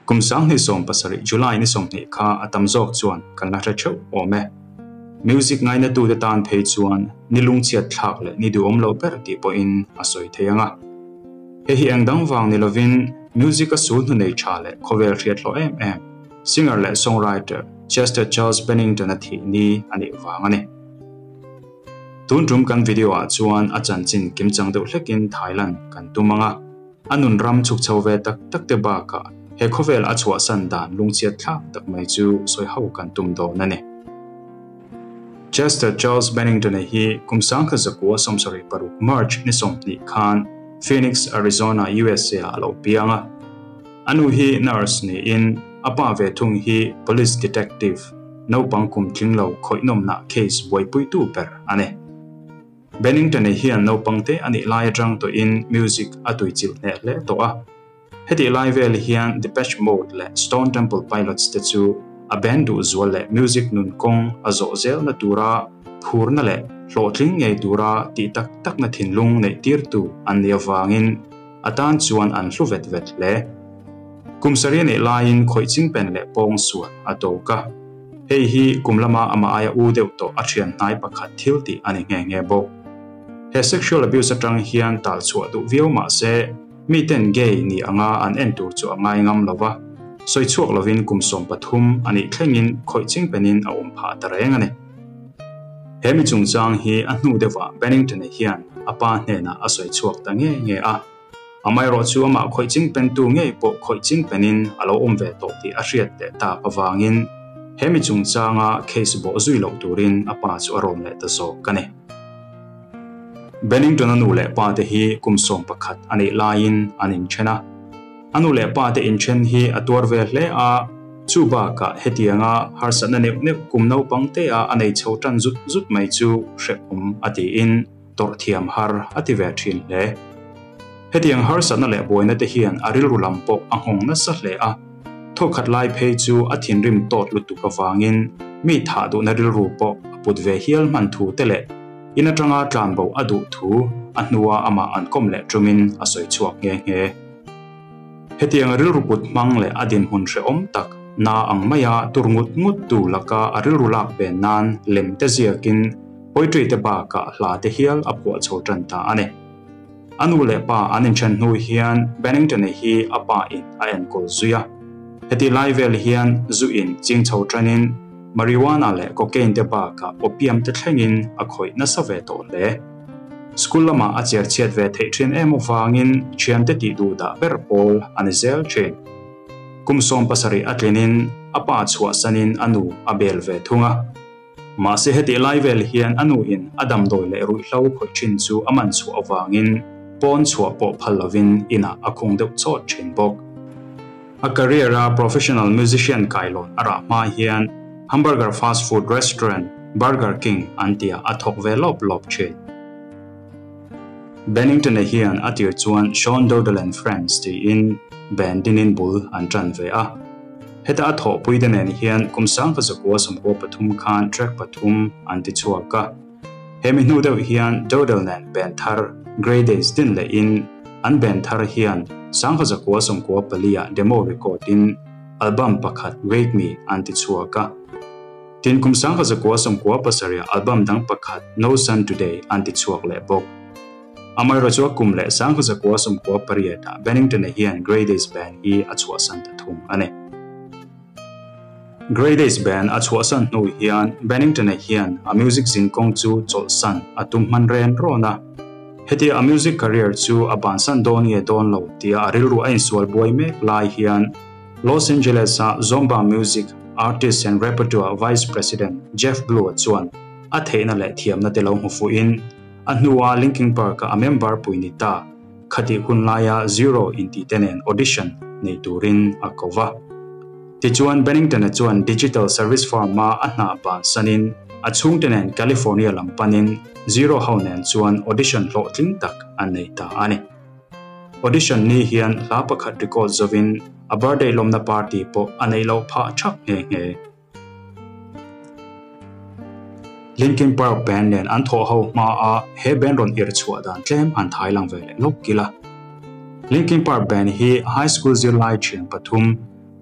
Kum 2017 July ni 20 kha a tam zawk chuan kan la hre theuh awm e. Music ngainatute tan phei chuan ni lungchhiat thlak leh ni duhawm lo ber tih pawhin a sawi thei ang a. Hei hi eng dang vang ni lovin music a sul hnu nei tha leh khawvel hriat hlawh em em singer leh songwriter Chester Charles Bennington a thih ni a nih vang a ni. Tun tum kan video ah chuan a chanchin kimchang deuh hlekin Thailand kan tum ang a. A nun ram chhuk chho ve tak tak te bakah he khawvel a chhuahsan dan lungchhiat thlak tak mai chu sawi ho kan tum dawn a ni. Chester Charles Bennington-a hi kum 1976 March ni 20 khan Phoenix, Arizona, USA ah a lo piang a. A nu hi nurse niin a pa ve thung hi police detective, naupang kum tling lo khawih nawmnah case buaipuitu ber a ni. Bennington-a hian naupang te a nih lai atang tawhin music a tuichilh hneh hle tawh a. Hetih lai vel hian Depeche Mode leh Stone Temple Pilots te chu a band duh zual leh music nun kawng a zawh zelna tura phurna leh hlawhtling ngei tura tih tak takna thinlung neih tirtu an nih avangin a tan chuan an hlu vet vet hle. Kum sarih neih laiin khawih chingpen leh pawng sual a tawk a. Hei hi kum lama amah aia u deuh tawh a thian hnai pakhat thil tih a ni nghe nghe bawk. He sexual abuse atang hian tal chhuah duh viau mah se miten gay ni anga an en tur chu a ngai ngam lo va, sawi chhuak lovin kum 13 a nih thlengin khawih chingpenin a awm phah ta reng a ni. He mi chungchang hi a hnu deuhah Bennington-a hian a pa hnenah a sawi chhuak ta nge nge a. Amaherawh chu amah khawih chingpentu ngei pawh khawih chingpenin a lo awm ve tawh tih a hriat leh tak avangin he mi chungchanga case bawh zui loh turin a pa chu a rawn leh ta zawk a ni. Bennington-a nu leh pa te hi kum 11 a neih laiin an inthen a. A nu leh pa te inthen hi a tuar ve hle a, chu bakah hetianga harsatna neuh neuh kum naupang te a a nei chho tan zut zut mai chu hrehawm a tiin tawrh thiam har a ti ve thin hle. Hetiang harsatna leh buaina te hian a rilru lam pawh a nghawng nasa hle a, thawkhat lai phei chu a thinrim tawt lutuk avangin mi thah duhna rilru pawh a put ve hial hman thu te leh in atanga tlanbo a duh thu a hnua amah an kawm leh tumin a sawi chhuak nghe nghe. Hetiang rilru put hmang leh a dinhmun hrehawm tak na ang maia tur ngut ngut tu laka a rilru lak pen nan lem te ziakin poetry te bakah hla te hial a phuah chho tan ta a ni. A nu leh pa an inthen hnu hian Bennington-a hi a pa in a enkawl zui a. Heti lai vel hian zu in ching chho tanin marijuana leh cocaine te bakah opium te thlengin a khawih nasa ve tawh hle. School lamah a cher chhiat ve theih thin em avangin thian te tih duh dah ber pawl a ni zel thin. Kum 17 a tlinin a pa chhuahsanin a nu a bel ve thung a. Mahse heti lai vel hian a nu in a damdawi leh ruihhlo khawih thin chu a man chhuah avangin pawn chhuah pawh phal lovin inah a khung deuh chawt thin bawk. A career a professional musician kailawn a rah hma hian hamburger fast food restaurant Burger King an tia a thawk ve lawp lawp thin. Bennington-a hian a tir chuan Sean Dowdell and Friends tiin band dinin bul an tan ve a. Heta a thawhpui te nen hian kum 1993 khan track pathum an ti chhuak a. He mi hnu deuh hian Dowdell nen band thar Grey Days din leh in an band thar hian 1994 ah demo record in album pakhat Wake Me an ti chhuak a. Tin kum 1997 album dang pakhat No Sun Today an ti chhuak leh bawk. Amaherawh chu a kum leh 1998 ah Bennington-a hian Grey Days band hi a chhuahsan ta thung a ni. Grey Days band a chhuahsan hnu hian Bennington-a hian a music zingkawng chu chawlhsan a tum hman ren rawn a. Heti a music career chu a bansan dawn nge dawn lo tia a rilru a insual buai mek lai hian Los Angeles-a Zomba Music Artist and Repertoire Vice President Jeff Blue chuan a theihna leh thiamna te lo hmu fuhin a hnua Linkin Park-a a member pui ni ta khati hun laia Zero inti te nen audition nei turin a ko va. Tichuan Bennington-a chuan digital service firm-a a hna bansanin a chhungte nen California lam panin Zero ho nen chuan audition hlawhtling tak an nei ta a ni. Audition ni hian hla pakhat record zovin a birthday lawmna party pawh a nei lo phah thak nghe nghe. Linkin Park band nen an thawh ho hma a he band rawn ir chhuah dan tlem han thai lang ve leh lawk kila. Linkin Park band hi high school zirlai thian pathum.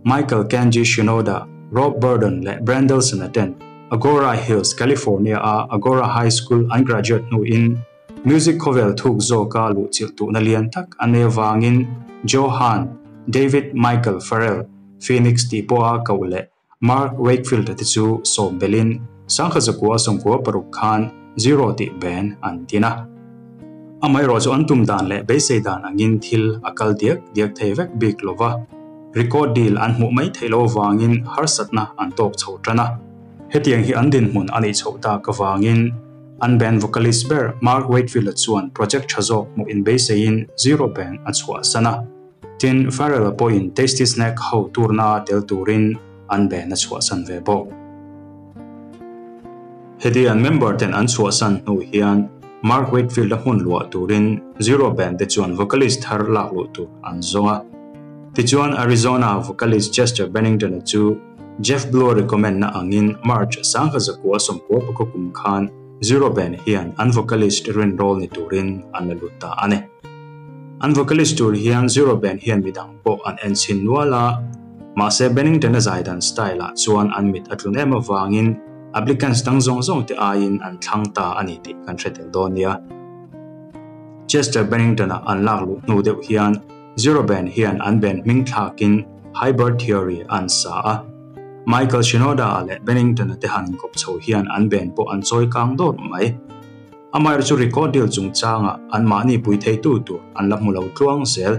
Michael Kenji Shinoda, Rob Bourdon leh Brendelson-a ten Agoura Hills, California-a Agoura High School an graduate hnuin music khawvel thuk zawka luhchilh tuhna lian tak a nei avangin Johan David Michael Farrell, Phoenix tih pawha koh leh Mark Wakefield-a te chu sawm belin 1996 khan Zero tih band an din a. Amaherawh chu an tum dan leh beisei dan angin thil a kal diak diak thei vek bik lo va, record deal an hmuh mai theih loh avangin harsatna an tawk chho tan a. Hetiang hi an dinhmun a nih chhoh tak avangin an band vocalist ber Mark Wakefield-a chuan project tha zawk hmuh inbeiseiin Zero band a chhuahsan a. Tin, Farrell-a pawhin Tasty Snack ho turna tel turin an band a chhuahsan ve bawk. Heti an member ten an chhuahsan hnu hian Mark Wakefield-a hmun luah turin Zero Band te chuan vocalist thar lak luh tur an zawng a. Tichuan Arizona vocalist Chester Bennington-a chu Jeff Blue-a recommend na angin March 1999 kum khan Zero Band hian an vocalist rinrawl ni turin an la lut ta a ni. An vocalist tur hian Zero Band hian midang pawh an en chhin nual a, mahse Bennington-a zaidan style-ah chuan an mit a tlun em avangin applicants dang zawng zawng te aiin an thlang ta a ni tih kan hre tel dawn nia. Chester Bennington-a an lak luh hnu deuh hian Zero Band hian an band hming thlakin Hybrid Theory an sa a. Michael Shinoda-a leh Bennington-a te han inkawp chho hian an band pawh an chawi kang dawt mai. Amaherawhchu chu record deal chungchangah anmahni pui theitu tur an la hmu lo tluang zel.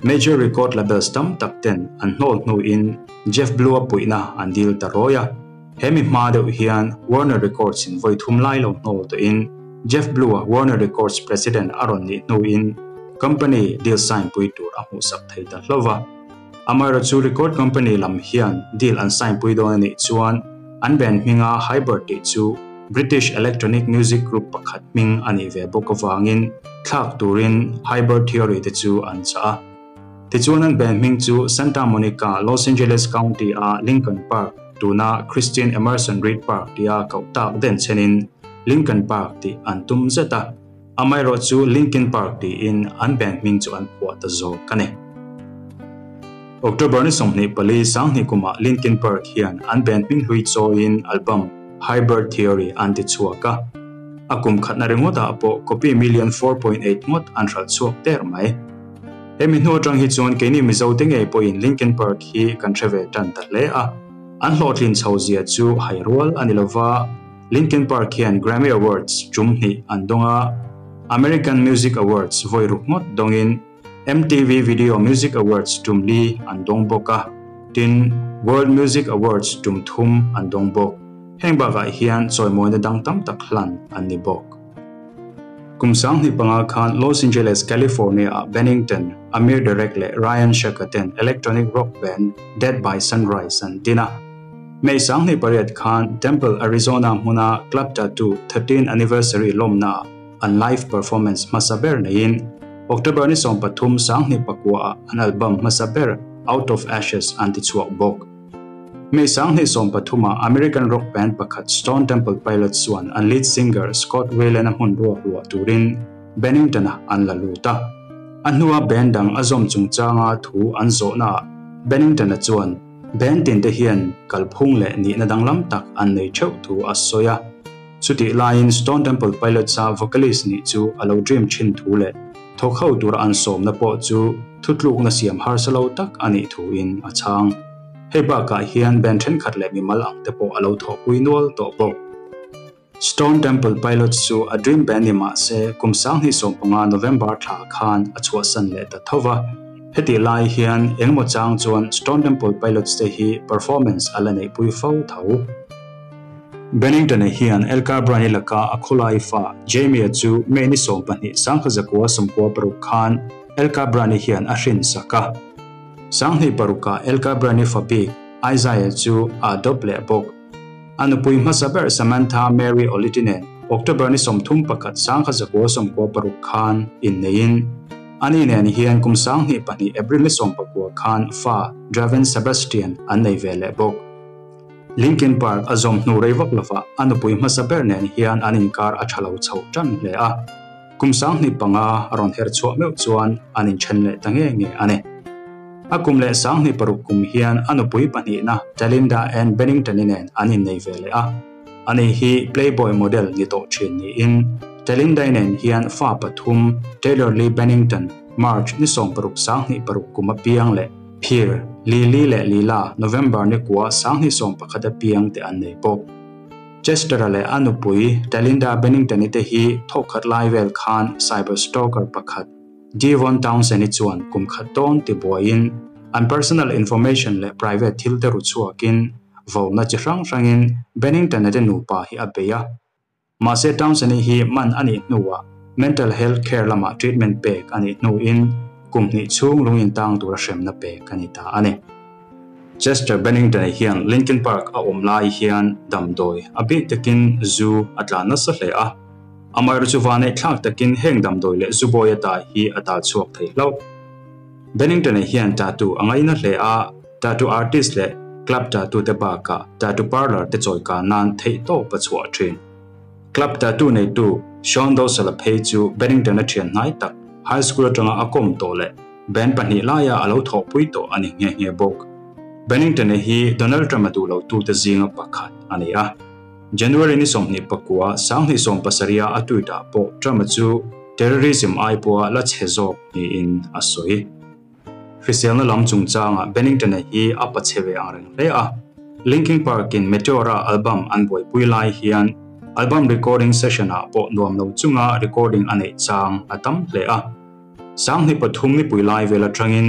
Major record labels tam tak ten an hnawl hnuin Jeff Blue-a puihna an dil ta rawi a. He mi hma deuh hian Warner Records in vawi thum lai lo hnawl tawhin Jeff Blue-a Warner Records president a rawn nih hnuin company deal sign pui tur a hmuhsak thei ta hlauh va. Amaherawhchu chu record company lam hian deal an sign pui dawn a nih chuan an band hminga Hybird tih chu British electronic music group pakhat hming a nih ve bawk avangin thlak turin Hybird Theory te chu an chah a. Tichuan an band hming chu Santa Monica, Los Angeles County-a Lincoln Park, tuna Christine Emerson Reed Park tia koh tak den chenin Lincoln Park tih an tum zet a. Amaherawh chu Linkin Park tiin an band hming chu an phuah ta zawk a ni. October ni 24 sanghnih kumah Linkin Park hian an band hming hlui chawiin album Hybrid Theory an ti chhuak a. A kum khatna ringawtah pawh copy million 4.8 ngawt an hralh chhuak der mai. Hemi hnu atang hi chuan keini Mizo te ngei pawhin Linkin Park hi kan hre ve tan ta hle a. An hlawhtlin chho zia chu hai rual a ni lova. Linkin Park hian Grammy Awards tum hnih an dawng a, American Music Awards vawi ruk ngawt dawngin MTV Video Music Awards tum li an dawng bawk a, tin, World Music Awards tum thum an dawng bawk. Heng bakah hian chawimawina dang tam tak hlan an ni bawk. Kum 2005 khan Los Angeles, California-ah Bennington, Amir Derek leh Ryan Shaka ten electronic rock band Dead by Sunrise an din a. May 28 khan Temple, Arizona hmuna Club Tattoo 13 Anniversary lawmnaah an live performance hmasa ber neiin October ni 13 2009-ah an album hmasa ber Out of Ashes an ti chhuak bawk. May 2013-ah American rock band pakhat Stone Temple Pilots chuan an lead singer Scott Weiland-a hmun ruak luah turin Bennington-a an la lut a. A hnua band dang a zawm chungchanga thu an zawhnaah Bennington-a chuan Band tin te hian kalphung leh nihna danglam tak an nei theuh thu a sawi a. Chutih laiin Stone Temple Pilots-a vocalist nih chu a lo dream thin thu leh thawk ho tura an sawmna pawh chu thutlukna siam harsa lo tak a nih thuin a chhang. Hei bakah hian band thenkhat leh mimal ang te pawh a lo thawhpui nual tawh bawk. Stone Temple Pilots chu a dream band ni mah se kum 2015 November thla khan a chhuahsan leh ta tho va. Hetih lai hian engemaw chang chuan Stone Temple Pilots te hi performance a la neihpui fo tho. Bennington-a hian Elka Brani laka a khawlai fa Jamie-a chu May ni 12 1996 khan Elka Brani hian a hrin sak a. 2006-ah Elka Brani fa bik Isaiah chu a adopt leh bawk. A nupui hmasa ber Samantha Mary Olity nen October ni 31 1996 khan inneiin ani nen hian kum 2002 April ni 19 khan fa Draven Sebastian an nei ve leh bawk. Linkin Park a zawm hnu rei vak lova a nupui hmasa ber nen hian an inkar a tha lo chho tan hle a. Kum 2005 a rawn her chhuah meuh chuan an inthen leh ta nge nge a ni. A kum leh 2006 kum hian a nupui pahnihna Talinda Ann Bennington-i nen an innei ve leh a. Ani hi Playboy model ni tawh thin niin Talinda-i nen hian fa pathum Taylor Lee Bennington, March ni 16 2006 kum a piang leh Phir, Lily leh Lila, November ni kua 2011 a piang te an nei bawk. Chester-a leh a nupui Talinda Bennington-i te hi thawkkhat lai vel khan cyber stalker pakhat Devon Townsend-i chuan kum khat dawn ti buaiin an personal information leh private thil te ru chhuakin vona chi hrang hrangin Bennington-a te nupa hi a bei a. Mahse Townsend-i hi man a nih hnuah mental health care lamah treatment pek a nih hnuin kum hnih chhung lungin tang tura hremna pek a ni ta a ni. Chester Bennington-a hian Linkin Park a awm lai hian damdawi a bik takin zu a tlan nasa hle a. Amaherawhchu vaneih thlak takin heng damdawi leh zu bawi ata hi a tal chhuak thei hlauh. Bennington-a hian tattoo a ngaina hle a, tattoo artist leh club tattoo te bakah tattoo parlour te chawikan nan theihtawp a chhuah thin. Club tattoo neitu Sean Dowsell-a phei chu Bennington-a thian hnai tak, high school atanga a kawm tawh leh band pahnih laia a lo thawhpui tawh a ni nghe nghe bawk. Bennington-a hi Donald Trump-a duh lotute zinga pakhat a ni a. January ni 29, 2017 a tweet ah pawh Trump-a chu terrorism ai pawha la chhe zawk niin a sawi. Hriselna lam chungchangah Bennington-a hi a pa chhe ve ang reng hle a. Linkin Park-in Meteora album an buaipui lai hian album recording session-ah pawh nuam lo chunga recording a neih chang a tam hle a. 2003 nipui lai vel atangin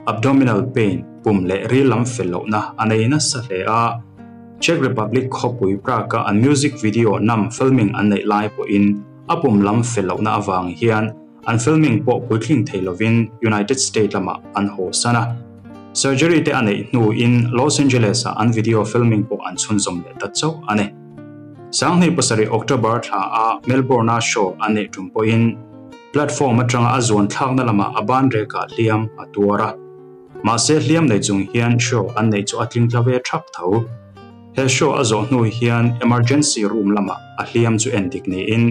abdominal pain, pum leh ril lam fel lohna a nei nasa hle a. Czech Republic khawpui Prague-a an music video nam filming an neih lai pawhin a pum lam fel lohna avang hian an filming pawh puitling thei lovin United States lamah an haw san a. Surgery te a neih hnuin Los Angeles-ah an video filming pawh an chhunzawm leh ta chauh a ni. 2007 October thla a Melbourne-a show an neih tum pawhin Platform atanga a zuan thlakna lamah a ban rekah hliam a tuar a. Mahse hliam nei chung hian show an neih chu a tling tla ve thap tho. He show a zawh hnu hian emergency room lamah a hliam chu endik niin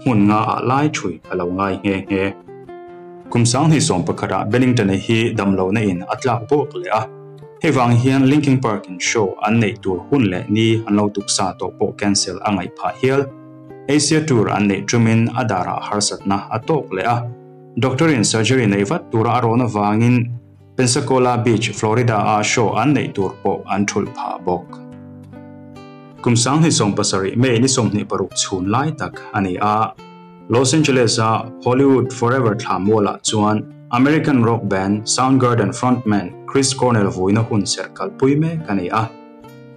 hmun nga ah lai thui a lo ngai nghe nghe. Kum 2011 ah Bennington-a hi damlohna in a tlak bawk leh a. Hei vang hian Linkin Park in show an neih tur hun leh ni an lo tuksa tawh pawh cancel a ngaih phah hial. Asia tour an neih tumin a darah harsatna a tawk leh a. Doctor in surgery nei vat tura a rawn avangin Pensacola Beach, Florida a show an neih tur pawh an thulh phah bawk. Kum 2017 May ni 26 chhun lai tak a ni a. Los Angeles a Hollywood Forever thla mualah chuan American rock band Soundgarden frontman Chris Cornell vuina hun serh kalpui mek a ni a.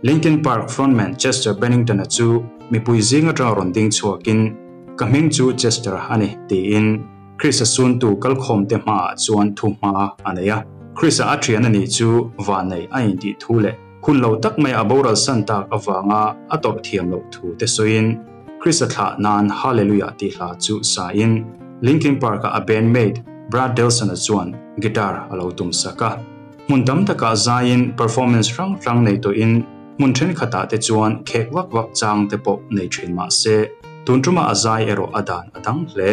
Linkin Park frontman Chester Bennington-a chu mipui zing atanga rawn ding chhuakin Ka hming chu Chester a ni tiin Chris-a suntu kalkhawmte hmaah chuan thu hma a nei a. Chris-a a thian a nih chu vanei a intih thu leh hun lo tak mai a boral san tak avanga a tawrh thiam loh thu te sawiin Chris-a thlah nan Hallelujah tih hla chu sain Linkin Park-a a bandmate Brad Delson-a chuan guitar a lo tum sak a. Hmun tam takah zaiin performance hrang hrang nei tawhin hmun thenkhatah te chuan khek vak vak chang te pawh nei thin mah se tun tumah a zai erawh a dan a dang hle.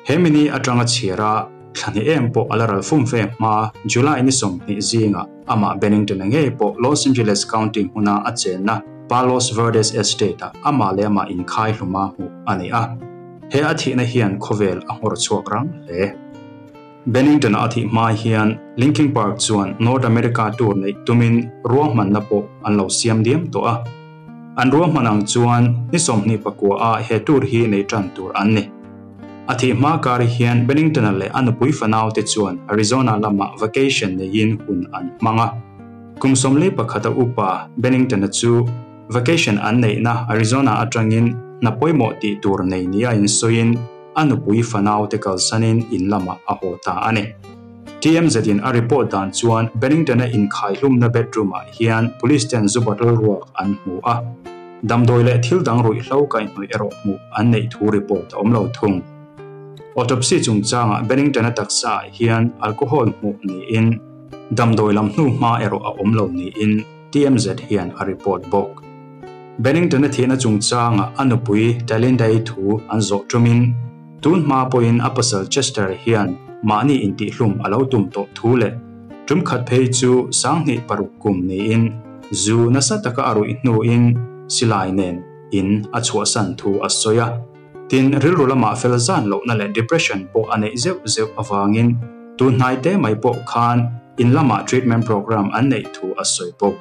He mini atanga chhiar a thlahni em pawh a la ral fum fe hma July ni 20 zingah amah Bennington-a ngei pawh Los Angeles County hmuna a chenna Palos Verdes Estate-ah amah leh amah inkhai hluma hmuh a ni a. He a thihna hian khawvel a nghawr chhuak rang hle. Bennington a thih hma hian Linkin Park chuan North America tour neih tumin ruahmanna pawh an lo siam diam tawh a. An ruahman ang chuan ni 29 a he tour hi nei tan tur an ni. A thih hma kar hian Bennington-a leh a nupui fanau te chuan Arizona lamah vacation neiin hun an hmang a. Kum 41 a upa Bennington-a chu vacation an neihna Arizona atangin hna pawimawh tih tur nei nia insawiin a nupui fanau te kalsanin in lamah a haw ta a ni. TMZ in a report dan chuan Bennington-a inkhai hlumna bedroom-ah hian police ten zu bottle ruak an hmu a. Damdawi leh thil dang ruihhlo kaihhnawih erawh hmuh an neih thu report a awm lo thung. Autopsy chungchangah Bennington-a taksa ah hian alcohol hmuh niin damdawi lam hnu hma erawh a awm lo niin TMZ hian a report bawk. Bennington-a thihna chungchangah a nupui Talinda-i thu an zawh tumin tun hma pawhin a pasal Chester hian mahni intihhlum a lo tum tawh thu leh. Tum khat phei chu 2006 kum niin zu nasa taka a ruih hnuin silai nen in a chhuahsan thu a sawi a. Tin, rilru lamah fel zan lohna leh depression pawh a neih zeuh zeuh avangin tun hnai te mai pawh khan in lamah treatment program an neih thu a sawi bawk.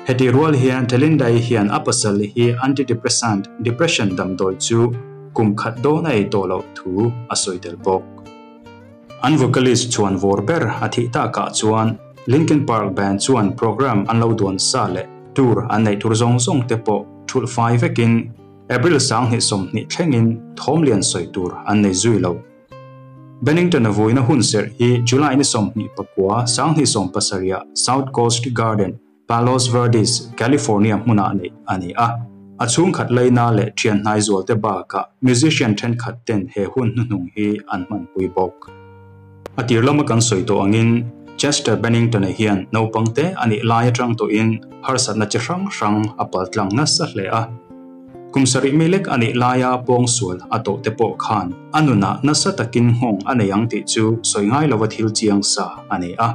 Hetih rual hian Telindai hian a pasal hi antidepressant, depression damdawi chu kum khat dawn a ei tawh loh thu a sawi tel bawk. An vocalist chhuan vawr ber a thih takah chuan Linkin Park band chuan program an lo duan sa leh tour an neih tur zawng zawng te pawh thulh fai vekin April 2020 thlengin thawm lian sawi tur an nei zui lo. Bennington-a vuina hun serh hi July ni 29, 2017-ah South Coast Garden, Palos Verdes, California hmunah neih a ni a. A chhungkhat laina leh thian hnai zualte bakah musician thenkhat ten he hun hnuhnung hi an hmanpui bawk. A tir lama kan sawi tawh angin Chester Bennington-a hian naupang te a nih lai atang tawhin harsatna chi hrang hrang a paltlang nasa hle a. Kum sarih mi lek a nih laia pawngsual a tawh te pawh khan a nunah nasa takin nghawng a nei ang tih chu sawi ngai lova thil chiang sa a ni a.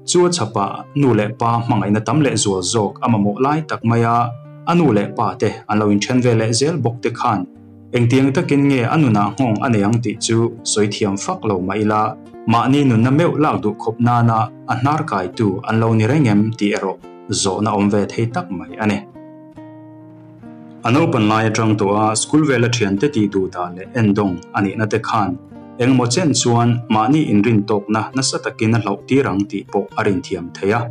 Chu a chhapah nu leh pa hmangaihna tam leh zual zawk a mamawh lai tak maia a nu leh pa te an lo inthen ve leh zel bawk te khan engtiang takin nge a nunah nghawng a nei ang tih chu sawi thiam fak lo mah ila mahni nunna meuh lak duh khawp nana a hnar kaitu an lo ni reng em tih erawh zawhna awm ve thei tak mai a ni. A naupan lai atang tawh a school vela thiante tih duh dah leh endawng a nihna te khan engemaw chen chuan mahni inrin tawkna nasa takin a hlauh tir ang tih pawh a rin thiam thei a.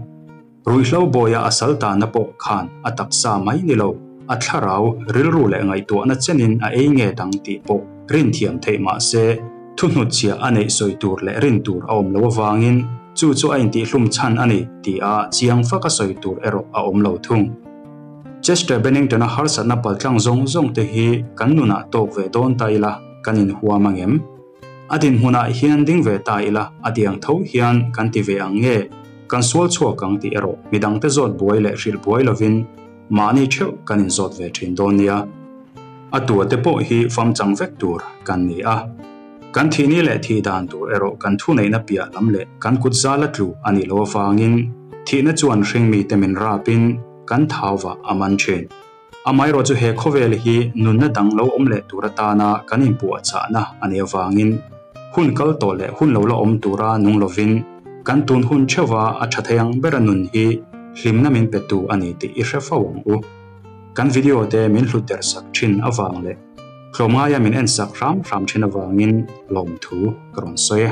Ruihhlo bawia a sal tanna pawh khan a taksa mai ni lo, a thlarau, rilru leh ngaihtuahna chenin a ei nge dang tih pawh rin thiam theih mah se thuhnutchhiah a neih sawi tur leh rin tur a awm lo avangin chu chu a intihhlum chhan a ni tih a chiang fak a sawi tur erawh a awm lo thung. Chester Bennington-a harsatna paltlang zawng zawng te hi kan nunah tawk ve dawn ta ila kan inhuam ang em? A dinhmunah hian ding ve ta ila a tiang tho hian kan ti ve ang nge? Kan sual chhuak ang tih erawh midangte zawt buai leh hrilh buai lovin mahni theuh kan inzawt ve thin dawn nia. A tua te pawh hi fam chang vek tur kan ni a. Kan thihni leh thih dan tur erawh kan thuneihna piah lam leh kan kut zal a tlu a nih loh avangin thihna chuan hringmite min rapin kan thauva a man thin. Amaherawh chu he khawvel hi nunna dang lo awm leh tur atana kan inpuahchahna a nih avangin hun kal tawh leh hun lo la awm tura nung lovin kan tun hun theuha a tha thei ang bera nun hi hlimna min petu a ni tih i hre fo ang u. Kan video te min hlut der sak thin avang leh tlawmngaia min en sak hram hram thin avangin lawmthu ka rawn sawi e.